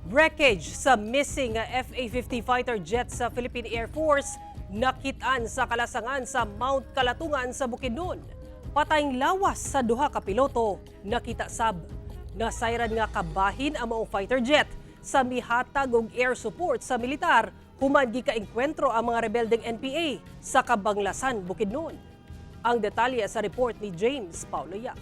Wreckage sa missing nga FA-50 fighter jet sa Philippine Air Force nakitaan sa kalasangan sa Mount Kalatungan sa Bukidnon. Patayng lawas sa duha ka piloto nakita sab. Nasayran nga kabahin ang maong fighter jet sa mihatag og air support sa militar human gikaengkwentro ang mga rebeldeng NPA sa Kabanglasan, Bukidnon. Ang detalye sa report ni James Paulo Yap.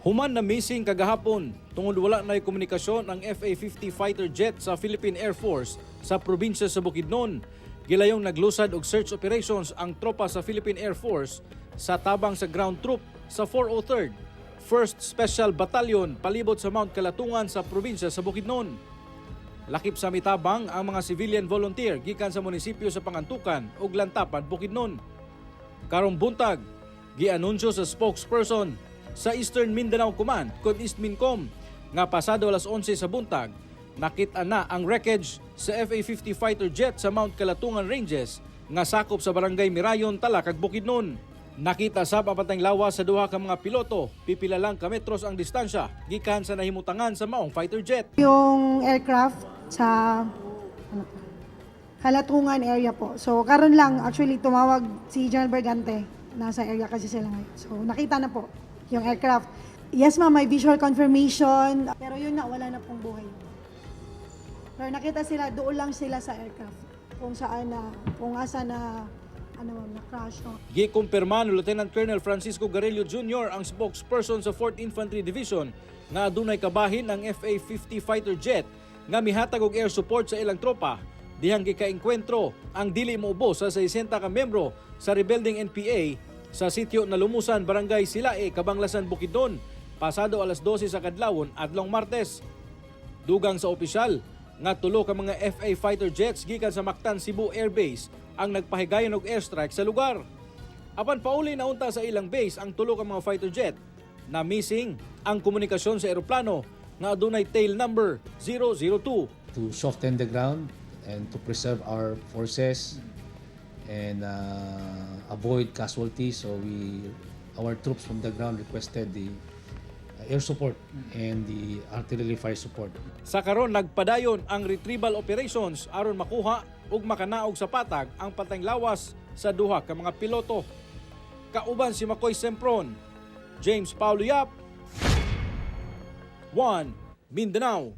Human na missing kagahapon tungod wala na komunikasyon ang FA-50 fighter jet sa Philippine Air Force sa probinsya sa Bukidnon. Gilayong naglusad og search operations ang tropa sa Philippine Air Force sa tabang sa ground troop sa 403rd 1st Special Battalion palibot sa Mount Kalatungan sa probinsya sa Bukidnon. Lakip sa mitabang ang mga civilian volunteer gikan sa munisipyo sa Pangantukan ug Lantapan, Bukidnon. Karong buntag, gianunsyo sa spokesperson sa Eastern Mindanao Command kon Eastmincom nga pasado alas 11 sa buntag, nakita na ang wreckage sa FA-50 fighter jet sa Mount Kalatungan Ranges nga sakop sa Barangay Mirayon, Talakag, Bukidnon. Nakita sab ang patayng lawas sa duha ka mga piloto, pipila lang ka metros ang distansya gikan sa nahimutangan sa maong fighter jet. Yung aircraft sa ano to, Kalatungan area po. So karon lang actually tumawag si General Bergante. Nasa area kasi sila ngayon. So nakita na po yung aircraft. Yes ma'am, may visual confirmation. Pero yun na, wala na pong buhay. Pero nakita sila, doon lang sila sa aircraft. Kung saan na, kung asa na, ano ma'am, na crash. No? Gikumpirma ni Lieutenant Colonel Francisco Garillo Jr., ang spokesperson sa 4th Infantry Division, nga adunay kabahin ang FA-50 fighter jet nga mihatag og air support sa ilang tropa dihang gikaengkwentro ang dili moubos sa 60 ka membro sa rebeldeng NPA sa sitio na Lumusan, Barangay Silae, Kabanglasan, Bukidnon pasado alas 12 sa kadlawon adlong Martes. Dugang sa opisyal nga tulo ka mga FA fighter jets gikan sa Mactan Cebu Air Base ang nagpahigayon og airstrike sa lugar. Apan pauli na unta sa ilang base ang tulo ka mga fighter jet, na missing ang komunikasyon sa eroplano nga adunay tail number 002. To soften the ground and to preserve our forces and avoid casualties. So our troops from the ground requested the air support and the artillery fire support. Sa karon, nagpadayon ang retrieval operations aron makuha ug makanaog sa patag ang patayng lawas sa duha ka mga piloto. Kauban si Makoy Sempron, James Paulo Yap, 1 Mindanao.